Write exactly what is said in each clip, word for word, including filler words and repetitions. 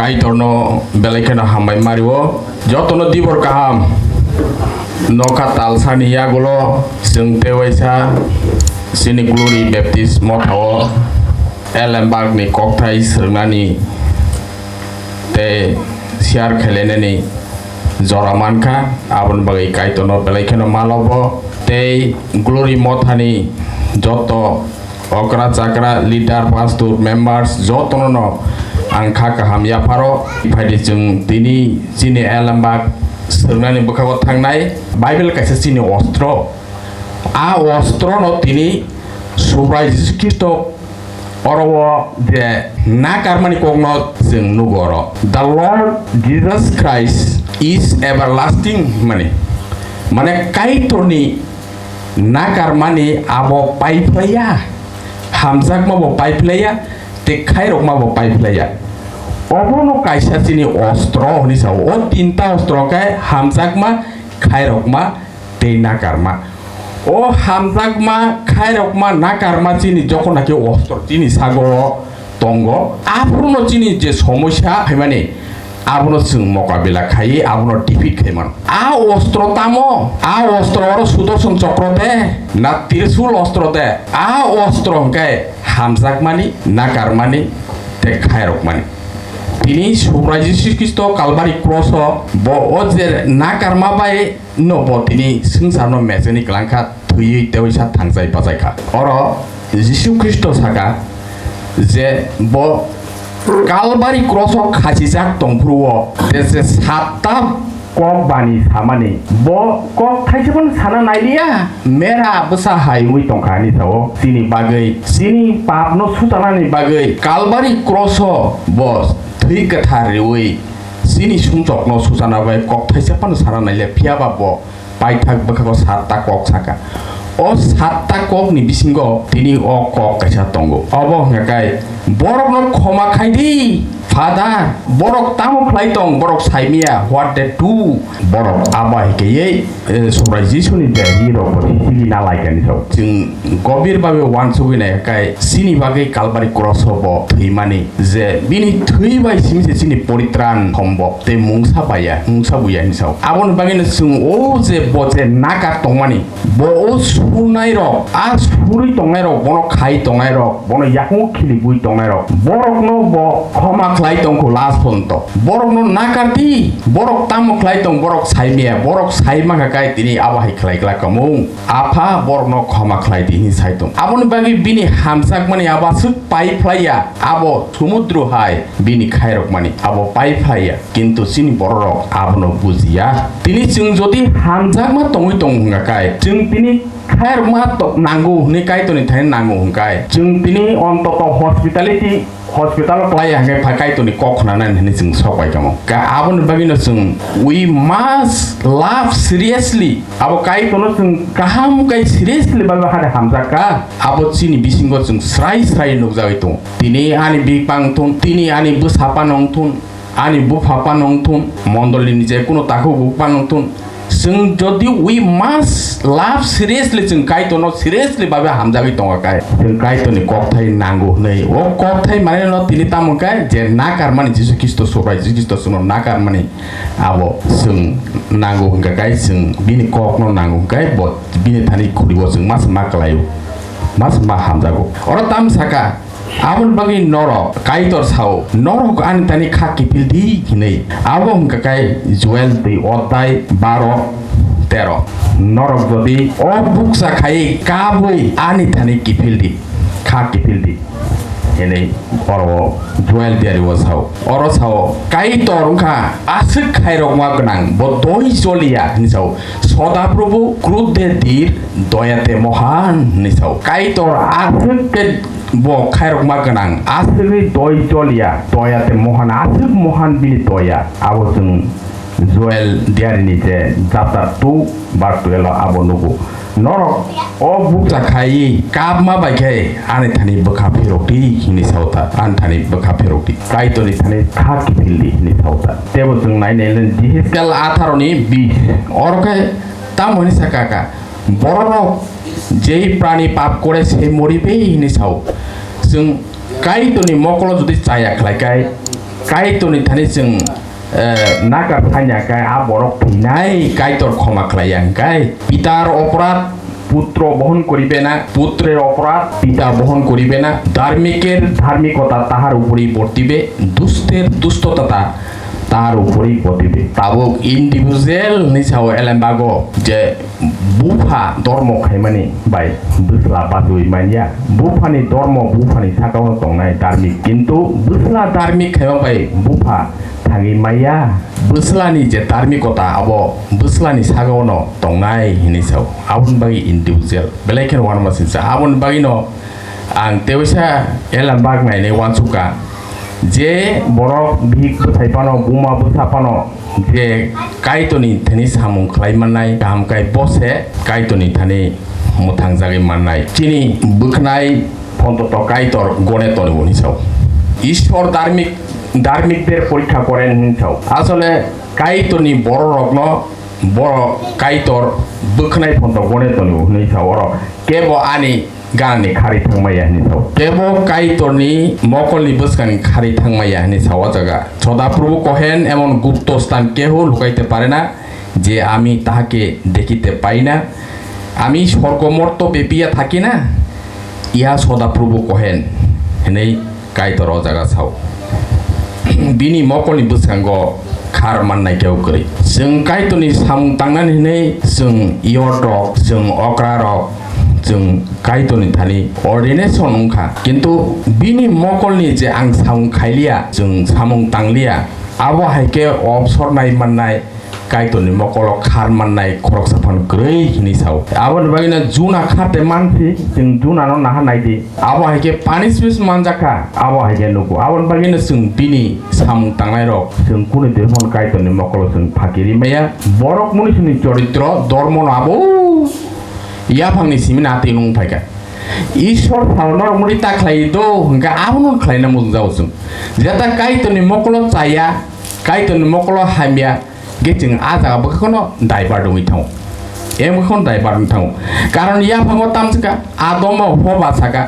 Kaitorno belai kheno hambai mario. Jotono dibor kaham. Nokha talsani yagulo chwng tewaisa chini Glory Baptist Mothao Elembakni kokthai swrwngnani tei share khainani jora mankha, aboni bagwi Kaitorno belai kheno malobo tei Glory Mothani joto okra chakra, leader, pastor, members jotono no ang kha kaham yapharo. Phaidi chwng tini chini Elembak swrwngnani bwkhago thangnai. Bible kaisa chini ostro. A ostrono tini Subrai Jisu Khristo oro o je nakarmani kokno chwng nugo oro. The Lord Jesus Christ is everlasting hwnmani. Mane Kaitorni nakarmani abo paiphlaiya, hamjakma bo paiphlaiya, tei khairokma bo paiphlaiya. Obono kaisa chini ostro hwnwi sao. O tinta ostro khe hamjakma, khairokma, tei nakarma. O hamjakma, khairokma, nakarma chini jokhon naki ostro chini sago tongo, aphuru no chini je somosya phaimani, abono chwng mokabila khaiwi abono defeat khaimano. A ostro tamo? A ostro oro Sudarson chokro de, na Trishul ostro de? A ostro hwnkhe hamjakmani, nakarmani, tei khairokmani. Tini Subrai Jisu Khristo Kalbari kroso bo o je nakarma bai no bo tini swngcharno mechani kwlangkha, thwiwi tewaisa thangjai bajaikha. Oro Jisu Khristo saka je bo Kalbari kroso khachijak tongphuru o je, je satta kok bani samani, bo kok thaisa phano sana nailiya, mera bwsa hai wngwi tongkha hinwi sao. Chini bagwi, chini papno suchanani bagwi Kalbari kroso bo thwi kwthar riwi chini sumsokno suchana bai kok thaisa phano sana nailiya, phiyaba bo paithak bwkhago satta kok saka. O satta kokni bisingo tini o kok kaisa tongo. Obo hwnkha khe, "Borokno khoma khai di, Father. Borok tamo khlai tong, borok saimaya, what they do." Borok abo hai khe, eh, Subrai Jisuni je rirok bo sisili na lai kani sao. Chwng gobir babe uansugwi nai khe, chini bagwi Kalbari kroso bo thwimani, je bini thwi bai simi se chini poritran thombo tei mungsa baya, mungsa buya hinwi sao. Aboni bagwino chwng o je bo je nakar tongmani, bo o surnai rok, a surwi tongnai rok, bono khai tongnai rok, bono yakung khilibwi tongnai rok, borokno bo khoma khlai tongkhu last ponto. Borokno nakar di, borok tamo khlai tong, borok saimaya, borok saima kha kai tini abo hai khlai kla kamung. Apha borokno khoma khlai di hinwi sai tong. Aboni bagwi bini hamjakmani abo aswk pai phlaiya, abo sumudru hai bini khairokmani abo pai phlaiya. Kintu chini bororok abono bujiya. Tini chwng jodi hamjakma tongwi tong hwnkha kai, chwng tini khairokma to-, nango hwnwi Kaitorni thani nango hwnkha kai, chwng tini ontoto hospitality, hospital-o klai ya hwnkhe pha Kaitorni kok khwnanani hwnwi chwng sok bai kamo. Ka-, aboni bagwino chwng, we must love seriously. Abo Kaitorno chwng kaham kai seriously bai bahai hamjak kha. Abo chini bisingo chwng srai srai nukjagwi tongo. Tini ani bikpang thun, tini ani bwsapano wng thun, ani bupha phano wng thun, mondolini je kuno takhuk bupha phano wng thun, chwng jodi we must love seriously, chwng Kaitorno seriously babe hamjagwi tongo kai, chwng Kaitorni kokthai nango hwnwi. O kokthai manwi no tini tamo kai je nakarmani Jisu Khristo, Subrai Jisu Khristo chwngno nakarmani, abo chwng nango hwnkha kai, chwng bini kokno nango hwnkha kai, bo bini thani khuribo chwng mas ma kwlaio, mas ma hamjago. Oro tam saka, Aboni bagwi norok Kaitor sao, "Norok ani thani kha kiphil di," hinwi. Abo wngkha khe Joel twi odhai baro tero. "Norok jodi o bukcha khai kabwi ani thani kiphil di, kha kiphil di," hinwi oro Joel diari o sao. Oro sao, "Kaitor wngkha aswk khairokma gwnang, bo doi choliya," hinwi sao. "Soda Prabhu, krudhe dhir, doyate mohan," hinwi sao. Kaitor aswk khe bo khairokma gwnang, aswkwi doi choliya, doyate mohan, aswk mohan bini doya. Abo chwng Joel diarini je chapter two verse twelve o abo nugo. Norok o bukcha khai kapma bai khe ani thani bwkha phirok di hinwi sao ta, ani thani bwkha phirok di. Kaitorni thani kha kiphil di hinwi sao ta. Tebo chwng nai nai le Jehezkel atharo ni bis. Oro khe tamo hinwi sa kha kha, bororok jei prani pap kore se moribe hinwi sao. Chwng Kaitorni mokolo jodi chaya khlai khe, Kaitorni thani chwng, eh, nakar thanya kai a borok thwinai Kaitor khoma khlai ya hwnkhe, pitar oporad putro bohon koribe na, putrer oporad pita bohon koribe na, dharmiker dharmikota tahar upori bortibe, duster dustota ta-, tahar upori bortibe. Tabuk individual hinwi sao elembago je bupha dormo khaimani bai bwsla bachwi manya. Buphani dormo buphani sakao tongnai dharmik, kintu bwsla dharmik khaima bai bupha thangwi maya. Bwslani je dharmikota abo bwslani sakao no tongnai hinwi sao. Aboni bagwi individual belai kheno uanama singcha. Aboni bagwi no ang teisa elembak nainai uansukha. Je borok bihik bwsai phano, buma bwsa phano, je Kaitorni thani samung khlai mannai, kaham kai bo se Kaitorni thani mwthangjagwi mannai. Chini bwkhnai phonto to Kaitor gone tonwi hinwi sao. Ishwar dharmik, dharmikder porikha koren hinwi sao. Asole Kaitorni bororokno borok Kaitor bwkhnai phonto gone tonwi hinwi sao. Oro kebo ani ganani khari thangmaya hinwi sao. Kebo Kaitorni mokolni bwskangni khari thangmaya hinwi sao o jaga. সদাপ্রভু কহেন, এমন গুপ্ত স্থান কেহ লুকাইতে পারে না, যে আমি তাহাকে দেখিতে পাই না। আমি স্বর্গমর্ত ব্যাপিয়া থাকি না, ইহা সদাপ্রভু কহেন, hinwi Kaitor o jaga sao. Bini mokolni bwskango khar mannai kebo kwrwi. Chwng Kaitorni samung tangnani hinwi chwng iyot rok, chwng okra rok, chwng Kaitorni thani ordination wngkha. Kintu bini mokolni je ang samung khailiya, chwng samung tangliya, abo hai khe obsor nai mannai, Kaitorni mokolo khar mannai khoroksa phano kwrwi hinwi sao. Aboni bagwino Juna kharte mansi, chwng Junano naha naidi. Abo hai khe punishment manjakha, abo hai khe nugo. Aboni bagwino chwng bini samung tangnairok, chwng kunu twi phano Kaitorni mokolo chwng phakiri maya. Borok munisini choritro, dormono abo yaphangni simi nati nung phaikha. Ishwar phano norok muitai ta khlai do, hwnkhe abono khlaina mujung jao chwng. Jeta Kaitorni mokolo chaya, Kaitorni mokolo hamya, Ge chwng a jaga bwkha kheno divert wngwi thango. Em bwkha kheno divert wngwi thango. Karon yaphango tamsaka, Adomo Hoba saka,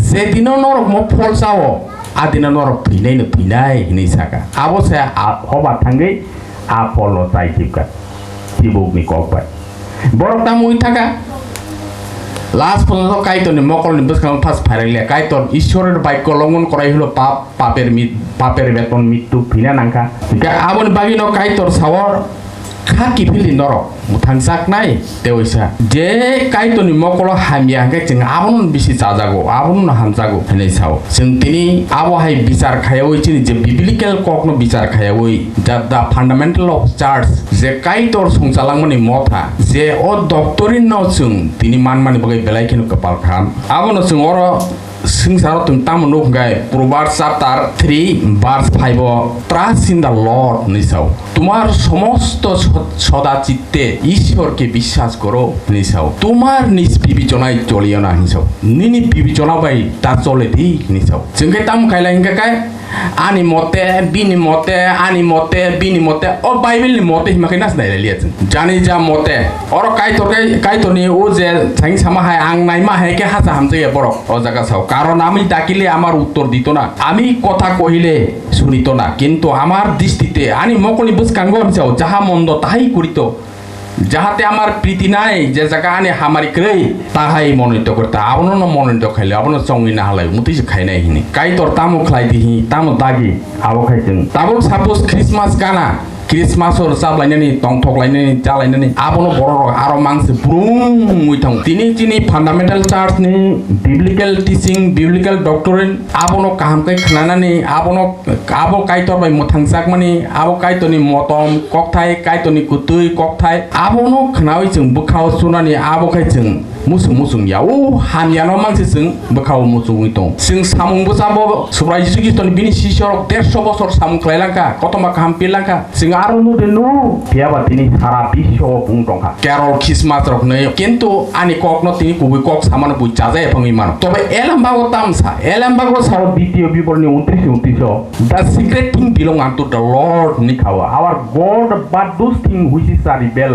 "Je dino norok mo phol chao, a dino norok thwinai no thwinai," hinwi saka. Abo se a Hoba thangwi a pholno chai tibka. Tibukni kok bai. Borok tamo wngwi thaka? Last porjonto Kaitorni mokolni bwskango phas phairang liya. Kaitor Ishwar bakyo longon korai hwlo pap paper mit-, paper beton mittu phina nangkha. Hingkhe aboni bagwino Kaitor sao, kha kiphildi norok mwthangjaknai tei waisa. Je Kaitorni mokolo hamya hingkhe chwng abono bisi chajago, abono hamjago hinwi sao. Chwng tini abo hai bichar khaiwi chini je biblical kokno bichar khaiwi, the, the fundamental of church, je Kaitor songchalangmani motha, je o doctrine no chwng tini manmani bagwi belai kheno kwpal kaham. Abono chwng oro Swngcharo tong tamo nuk hwnkhe Proverbs chapter three verse five o, "Trust in the Lord" hinwi sao. "তোমার সমস্ত স-, সদা চিত্তে ঈশ্বরকে বিশ্বাস করো" hinwi sao. "তোমার নিজ বিবেচনায় চলিও না" hinwi sao. Nini bibechona bai ta chole di hinwi sao. Chwng khe tamo khailai hwnkhe khe, "Ani mote, bini mote, ani mote, bini mote," o Bible ni mote hima khe nas nailai liya chwng. Jani ja mote. Oro Kaitor khe, Kaitor ni o je thang sama hai, ang naima hai khe hacha hamjak ya borok. O jaga sao, "কারণ আমি ডাকিলে আমার উত্তর দিত না, আমি কথা কহিলে শুনিত না, কিন্তু আমার দৃষ্টিতে, ani mokolni bwskango," hinwi sao, "যাহা মন্দ তাহাই করিত, যাহাতে আমার প্রীতি নাই, যে জায়গা ani hamari kwrwi, তাহাই মনোনীত করিত, abono no মনোনীত khailo, abono chongwi nahalai, mutwi se khainai" hinwi. Kaitor tamo khlai di hi, tamo dagi, abo khai chwng. Tabuk suppose Christmas gana, Christmas o rwchap lainani, tongthok lainani, cha lainani, abono borok rok aro mangse brum wngwi thango. Tini chini fundamental church ni biblical teaching, biblical doctrine, abono kaham khe khnanani, abono, abo Kaitor bai mwthangjakmani, abo Kaitor ni motom kokthai, Kaitor ni kwtwi kokthai, abono khnaui chwng bwkhao sunani, abo khai chwng Muchung muchung ya, o hamya no mangse chwng bwkha o muchungwi tong. Chwng samung bwchabo Subrai Jisu Khristo ni bini sisorok dersho bosor samung khlai langkha, kothoma kaham pir langkha. Chwng aro nu de nu, phiya ba tini sara biswo o bung tongkha. Carol Christmas rok nai, kintu ani kok no tini kubui kok samano bui chaja ephangwi mano. Tobe elem bago tamsa, elem bago sao ditiyo biborni untris untris o, "The secret thing belong unto the Lord" ni khawa. Our God, but those things which is a reveal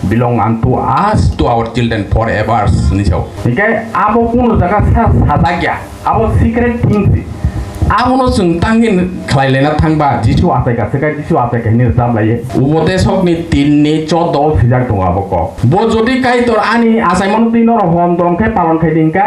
belong unto us, to our children forever, hinwi sao. Hingkhe abo kuno jaga sa-, sajak ya, abo secret things. Abono chwng tangwi khlai laina thangba, Jisu achai ka se kha, Jisu achai ka hinwi rwchap laiwi. Upodeshokni tin ni chordo o swijak tongo abo kok. Bo jodi Kaitor ani achaimano twi norok hom dong khe palon khai di hwn khe,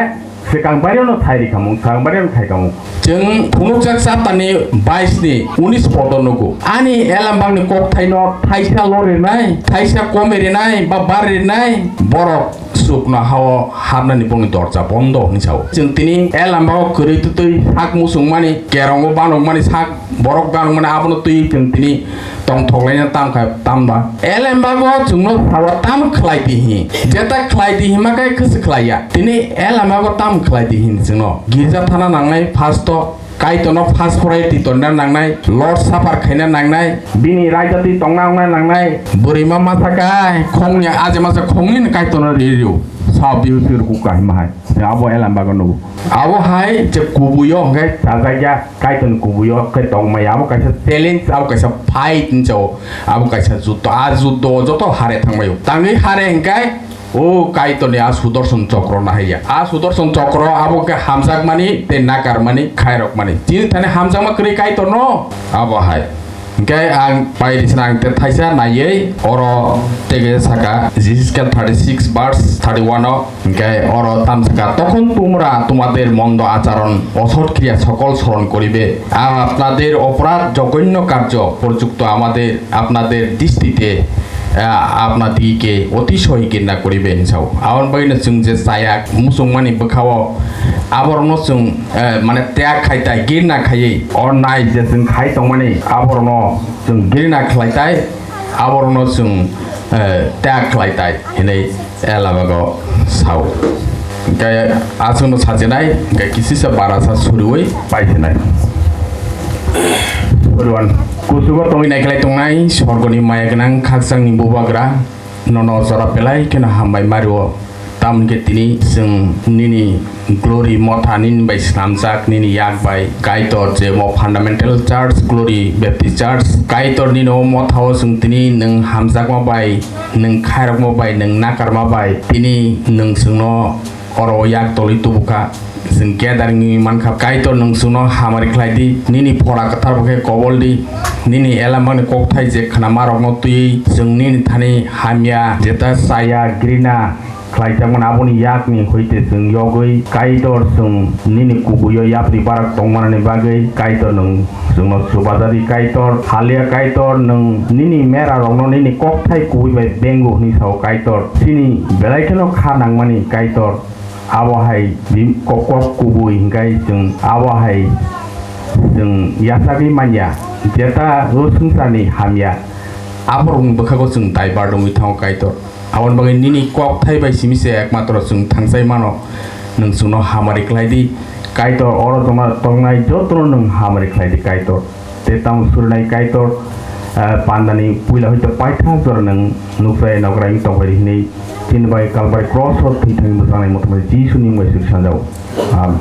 swkang baireno thai ri khamung, swkang baireno thai khamung. Chwng phunukjak chapter ni bais ni unis podo nugo. Ani elambakni kokthaino thaisa lori rinai, thaisa komi rinai, ba bari rinai, borok sukno hao hapnani bongni dorja bondo hwnwi sao. Chwng tini elambao kwrwi twtwi sak muchungmani, kerongo banokmani, sak borok banokmani abono twi chwng tini tongthok laina tam kha, tam ba. Elambago chwngno sao tam khlai di hi. Jeta khlai di hima khe khwswk khlai ya. Tini elambago tam khlai di hi chwngno. Girja thana nangnai first o. Kaitorno first priority tonna nangnai, Lord Supper khaina nangnai, bini raida twi tongna wngna nangnai. Bwrwima masa kai, khongni aje masa khongni ni Kaitorno ri rio. Sa biu sir ku kahima hai. Abo elambago nugo. Abo hai je kubuyo hwnkhe chajakya, Kaitorni kubuyo khe tongmaya. Abo kaisa challenge, abo kaisa fight hinjao. Abo kaisa juddo. A juddo joto hare thangmaio. Tangwi hare hwnkhe O Kaitorni a Sudarshan Chokro nahaiya. A Sudarshan Chokro abo khe hamjakmani tei nakarmani khairokmani. Chini thani hamjakma kwrwi Kaitorno abo hai. Hwnkhe ang pai risna ang te thaisa naiwi oro tege saka Ezekiel thirty six verse thirty one o. Hwnkhe oro tam saka, "তখন তোমরা তোমাদের মন্দ আচরণ, অসৎ ক্রিয়া সকল স্মরণ করিবে, আর আপনাদের অপরাধ জঘন্য কার্য প্রযুক্ত আমাদের, আপনাদের দৃষ্টিতে আহ, আপনাদিগকে অতিশয় ঘৃণা করিবে" hinwi sao. Aboni bagwino chwng je chaya muchungmani bwkhao aborokno chwng, eh, mane tyag khai tai, girna khaiwi. Onnai je chwng khai tongmani aborokno chwng girna khlai tai, aborokno chwng, eh, tyag khlai tai hinwi Elabago sao. Hwnkhe aswkno sachinai, hwnkhe kisisa barasa suriwi paisinai. Suriwan. Kuchugo tongwi naikhlai tongnai sorgoni maya gwnang khakchangni bubagra, nono jora belai kheno hambai mario. Tamoni khe tini chwng nini Glory motha nini bai swnamjak, nini yak bai Kaitor je omo Fundamental Church, Glory Baptist Church. Kaitor nini o motha o chwng tini nwng hamjakma bai, nwng khairokma bai, nwng nakarma bai, tini nwng chwngno oro o yak tolwi tubukha. Chwng gathering wngwi mankha. Kaitor nwng chwngno hamari khlai di, nini pora kwthar bo khe kobol di, nini elambani kokthai je khnamarokno twiwi chwng nini thani hamya, jeta chaya, grina, khlaijakmani aboni yakni hoite chwng yogwi, Kaitor, chwng nini kubuio yapri barak tongmanani bagwi Kaitor nwng chwngno chubajadi, Kaitor. Haliya Kaitor, nwng nini merarokno nini kokthai kubui bai bengo hwnwi sao, Kaitor. Chini belai kheno kha nangmani, Kaitor. Abo hai bini kok, kok kubui hwnkhe chwng abo hai chwng yachagwi manya, jeta o swngcharni hamya, aborokni bwkhago chwng daibar wngwi thango, Kaitor. Aboni bagwi nini kokthai bai simi se ekmatro chwng thangsai mano, nwng chwngno hamari khlai di, Kaitor. Oro tongma-, tongnai jotono nwng hamari khlai di, Kaitor. Tei tamo surinai Kaitor, ah, pandani puila hoite paithak jora nwng nukjai nokrai wng tongbai di hinwi chini bai Kalbari cross o thwi thangwi bwchangnai muthungmani Jisuni mung bai suri sanjao. Amen.